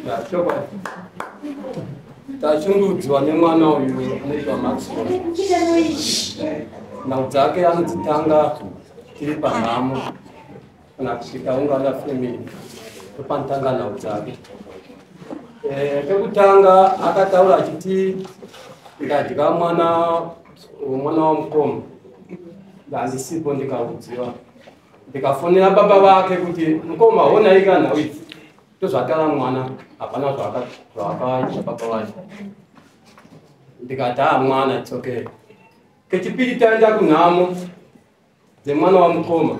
Chokwadi tashungurudzwa nemwana uyu anoitwa Maxwell. Nhau dzake anodzitanga tiri panhamo kana kusvika ungana family, topanotanga nhau dzake. Pekutanga akataura achiti ndadya mwana wamukoma, ndandisipo, ndikaudziwa, ndikafonera baba vake kuti mukoma, honai kana idzi tozvatara mwana, hapana zvaakaita baba vacho. Ndikati haa, mwana, it's okay. Kechipiri taenda kunhamo dzemwana wamukoma,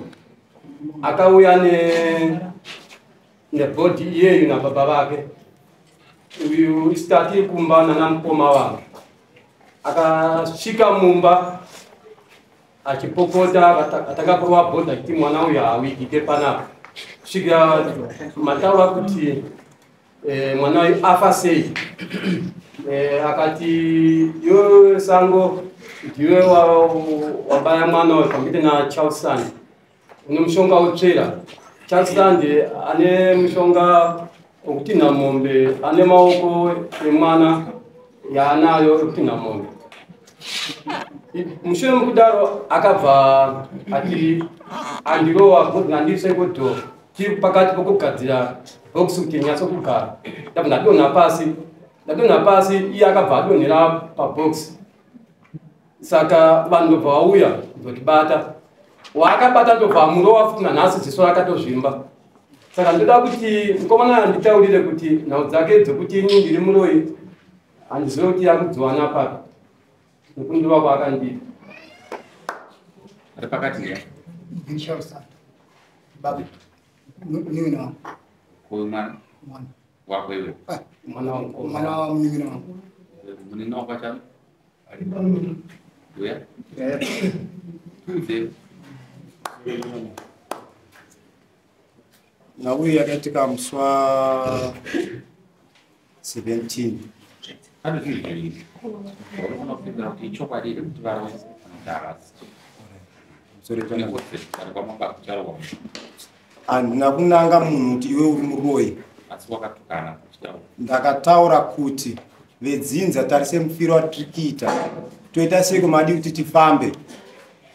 akauya nebody iyeyu nababa vake uyu isitati kumba nana mukoma vangu. Akasvika mumba achipopota, atanga kurova bhodhi achiti mwana uyu haawigike panapa, kusvikira mataura kuti mwana uyu afa sei. Akati iwe sango ndiwe wabaya mwana uyu pamwe naCharles Sand, une mushonga wotsvera. Charles Sand ane mushonga wekutinha mombe, ane maoko emwana yaanayo ekutinha mombe. Mushure mekudaro akabva ati andirowa, ngandiise kudhoo. Tiri pakati pokugadzira bhokisi kuti nyatso kugara, ndabva ndadonha pasi. Ndadonha pasi, iye akabva adonhera pabhokisi. Saka vanhu ndobva vauya kuzotibata. Waakabata ndobva amurova futi, nanhasi ziso rakatozvimba. Saka ndoda kuti mukomana anditaurire kuti nhau dzake dzekuti ini ndiri muroyi, handizive kuti yakudziwana papi nekundova kwaakandiita. Ari pakati ya? Charles baba, munin'ina wangu. Uyu mwana? Mwana. Wako iwe? Ah, mwana wamukoma. Mwana wa munin'ina wangu. Munina wako achano uya tuudze. Nhau iyi yakaitika musi wa 17. Pane zvinhu zviviri unofana kupindura kuti ichokwadi here kuti varoi kana kuti havasi. Kwamabakutaurwa. Handina kunanga munhu kuti iwe uri muroyi. Asi wakatukana uchitaura. Ndakataura kuti vedzinza, tarise mufiro watiri kuita, toita seiko? Madi kuti tifambe?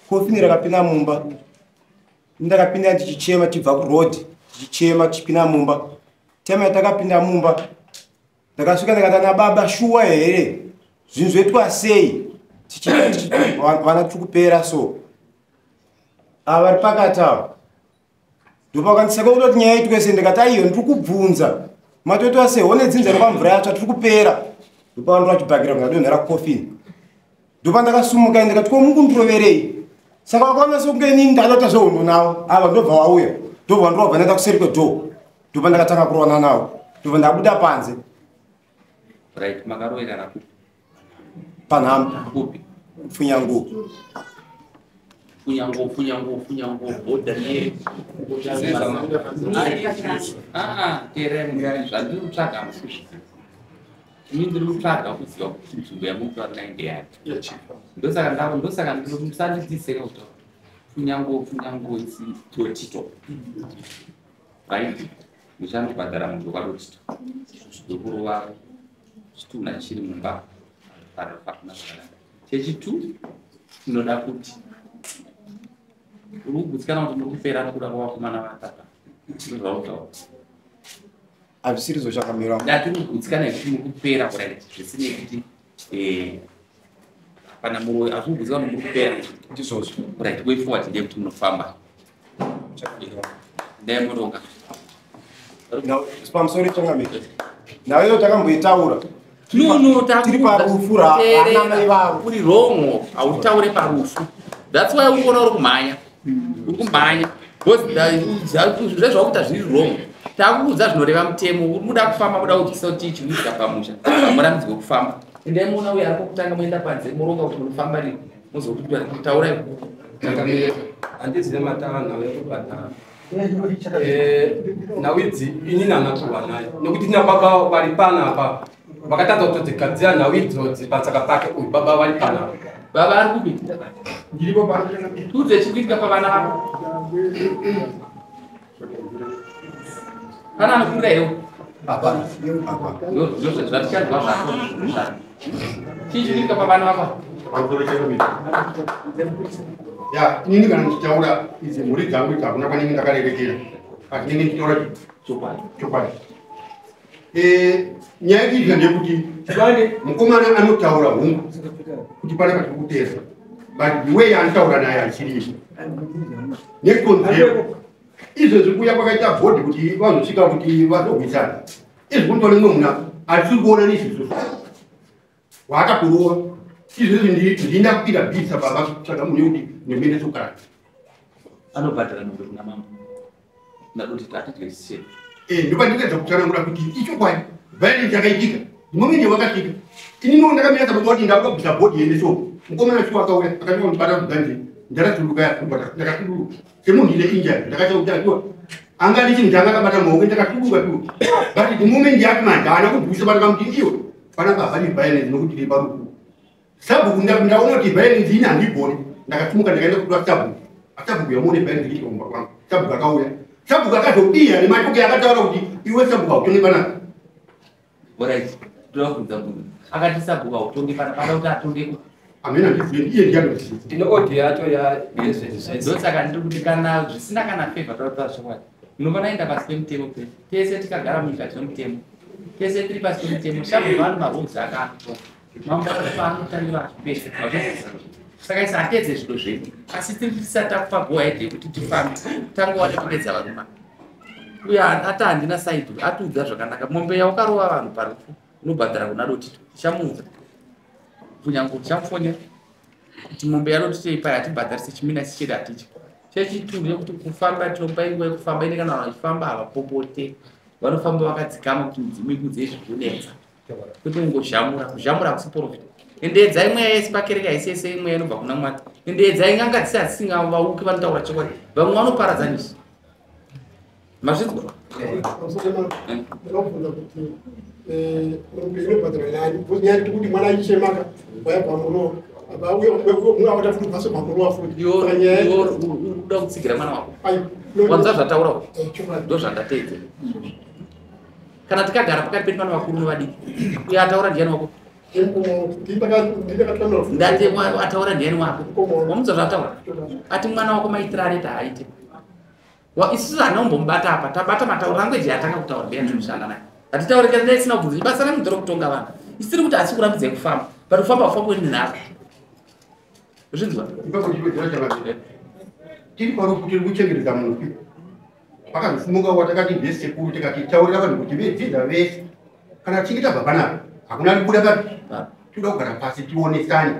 Kofini rakapinda mumba, ndakapinda tichichema, tibva kurodhi tichichema, tichipinda mumba. Time yatakapinda mumba, ndakasvika ndikati, "Na baba, shuwa here? Zvinhu zvoitwa sei? Vana tiri kupera." So ava vari pakati ava ndopakandisaka kutoti nyaya itwe sei. Ndikati, "Aiyo, ndiri kubvunza, matoitwa sei? Hone dzinza rekwamvura yatsva, tiri kupera." Ndopavandora chibhakira, ndadonhera kofini. Ndopandakasumuka, ndikati, "Ko mukundiroverei?" Saka vakaona sekunge inini ndakatoita zvehondo navo ava. Ndobva wauya, ndobva ndobva ndaenda kuseri kwedhoo, ndopa ndakatanga kurovana navo, ndobva ndabuda panze. Right, makaroverana kupi? Panhamba. Kupi? Pfunyanguo. Funyango, Funyango, Funyango bhodha ne aa teerera, zvandiri kutsvaga musi ini ndiri kutsvaga kuziva kuti nzvimbo yamuri nayo ndeyapi. Ndosaka musandidziseka kutaura Funyango. Funyango Dotito, right? Muchanobhadhara munhu wekwaDotito ndokurova chitunha chiri mumba. Hakuna zvakadaro. Chechitu, tinoda kuti uri kugutsikana kuti muri kupera nokuda kwavakomana vatata, ndozvautaura? Hazvisiri zvakamira. Ndati uri kugutsikana yekuti muri kupera, right? Zvisinei kuti hapana muroyi, asi kugutsikana kuti muri kupera. Ndizvozvo. Right, way forward ndeyekuti munofamba ndai muronga. Pamusoro, changamira, nhau iyo takamboitaura. No, Tiri parufu raanamai vavo. Uri wrong, hautaure parufu. That's why uri kuona uri kumhanya, uri kumhanya because zvezvakuita zviri wrong. Takuudza zvinoreva mutemo. Uri kuda kufamba, kuda kudzisa kuti chikuitika pamusha, hamurambidzwe kufamba. Endai muona uyo ari kutanga, muenda panze, muronga kuti munofamba rini, muzotaurai. Changamire, handizive matava nhau yekubhadhara. Nhau idzi inini hana kurwa nayo nekuti tina baba vari panapa vakatadza kutodzigadzira nhau idzodzi patsaka pake. Uyu baba vari panapa. Baba ari kupi? Tiudze chikuitika pavana vako. Pana anokurira iwo? Hapana. Ndozvatichanzwa zvako. Chii chinoitika pavana vako? Ya, inini kana ndichitaura idzi mhuri dzangu idzi hakuna kwanini ndakarerekera. Asi ndinenge ndichitaura Chokwadi. Chokwadi. Nyaya yekuitika ndeyekuti pane mukomana anotaura hungu kuti pane patiri kuteza, but the way anotaura naye hachiriyo nekonzero izvezvi kuuya kwakaita bhodhi kuti vazosvika kuti vazorwisana. Izvi kunotore mumwe munhu atisiri kuona nezvizvo waakatorova. Izvezvi ndinda kupinda bhisa baba kutsvaga munhu yekuti nemene sokarati. Anobhadhara mombe kuna mambo. Ndadoti atidye sei? Ndopandinoedza kutsanangura kuti ichokwadi violence yakaitika moment wakasvika. Ininiwo ndakamira sababa kuti ndakabvisa bhodhi yende. So mukomana chiwo akauya akatanga kundibata kuganje. Ndakasuluka, ndakasuluka semunhu ine injury. Ndakacha kuti anga ndi chinhu changa akabata maoko, ndakasuluka tu. But the moment yati manje haana kubvisa patakamuti iwe panapa hapani violence nokuti tiri parufu. Sabhuku, ndaona kuti violence ini handigoni. Ndakasimuka, ndakaenda kutora sabhuku. Sabhuku yamuone violence ichiitika mumba kwangu. Sabhuku akauya, sabhuku akazodiya nematoke akataura kuti iwe sabhuku hautongi panapa. Alright, toda kubvunza mubvunzo. Akati sabhuku hautongi pana, pada kuti atonge ku Amena ndizive, iye ndiye anoziva. Ndine audio yacho yezvezvi zvese. Ndosaka ndiri kuti kana zvisina kana favor, taura chokwadi. Munofanira enda pasi pemutemo pe. Tese tikagara munyika tine mutemo. Tese tiri pasi pemutemo. Sabhuku ane marules akaanotora. Mambo anotangira peshe. Saka isa hatedze zvido zvedu. Asi tiri tisati takupa go ahead yekuti tifambe. Tangova nekupedza varume. Uye ati handina side, atiudza zvakanaka. Mombe yaukarova vanhu parufu unobhadhara kuna Dotito. Tichamuudza. Kunyange tichamufonera kuti mombe yaDotito ipai hatibhadharise chimina chedu hatidyi. Chechituru yekuti kufamba tinopa inguva yekufamba ine kana vanhu vachifamba havapopote. Vanofamba vakadzikama kuti midzimu ikudze zvikunetsa. Kwete kungozhamura, kuzhamura hakusi profita. Ende edzai mweya yese pakereke haisi yese mweya inobva kuna Mwari. Ende edzai n'anga dzisi hadzisingavauki vanotaura chokwadi. Vamwe vanoparadzanisa. Mazvinzwa? Ndinobvunza kuti mombe inobhadharwa nani? Because nyaya yekuti mwana achichemaka wayabva murowa apa ungavata futi ubvasobva murowa futi. Iwe Saka nyaya iwe yacho uri kuda kutsigira mwana wako. Ayo, no, Wanzwa zvataura? Chokwadi. Ndo zvandateedza. Kana tikagara pakati pedu pane vakuru nevadiki. Uyo ataura ndiani wako? Ndindakatanura. Ndati ataura ndiani wako? Mukoma wangu. Wamunzwa zvataura? Ati mwana wako maitiro anoita haaite. Isusu handina kumbomubata apa. Tabata matauro language yatanga kutaura ndiye tinoshanda naye. Hatitauri kana dai tisina kubvunza. Basa rangu nderekutonga vanhu. Isi tiri kuti hasi kurambidzai kufamba. But kufamba kufamba nenharo. Zvinzwa? Ipapo chibedzera chavanhu tiri parufu, tiri kuchengetedza mufi. Pakazosimuka watakati ndesekuru, tikati taurira vanhu kuti vedzidza vese kana tichinge tabva panapa hakuna kubuda papi. Toda kugara pasi tionesane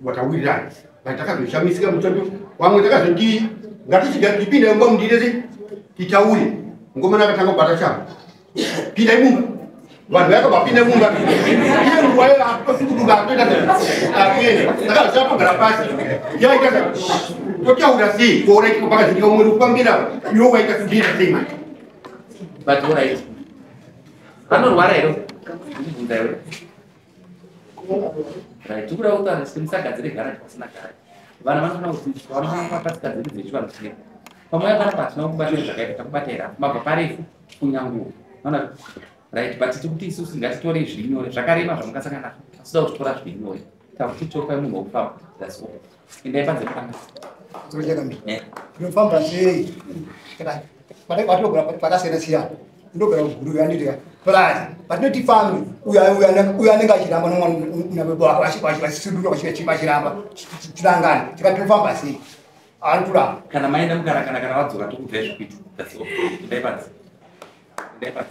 watawirirana. But takazoshamisika muchato wamwe takazoti ngatichiga tipinde mumba munditese titaure. Ngomana akatanga kubata chavo, "Pindai mumba." Vanhu vakabva mumba, iye nguva iyo atosukuduka atoita akuenda. Takazotogara pasi, yaita totaura sei kuona iko pakazitika umwe kufambira iwe waita sindira sei manje. But alright. Anorwara here? Ndibvunza iwe. Right, tikuda kutaura kuti musagadzire garaji pasina garaji. Vana vanofanira kudzidziswa, vanofanira kuva patsika dzedu dzechivanhu chine. Pamwe panapa hatina kubatira zvakaita, takubata here mabva parefu kunyanguo. Maona? Right, but tikuti isusu ngatitorei zviri nyore. Zvakarema zvamungasangana nazvo. Tinoda kuzvitora zviri nyore. Takuti topai munhu wokufamba. That's all. Endai panze panga. Tinofamba sei? Patinogara pakasiyana siyana, ndogara kuGuruve, anditi plus patinoti fambe uyo anenge achiramba nomwana vachisudura vachiramba tirangane tikati tinofamba sei, anoturamba. Kana maenda mukarakana, kana vadzoka tokubvai zvekuita. That's all. Endai panze. Endai panze.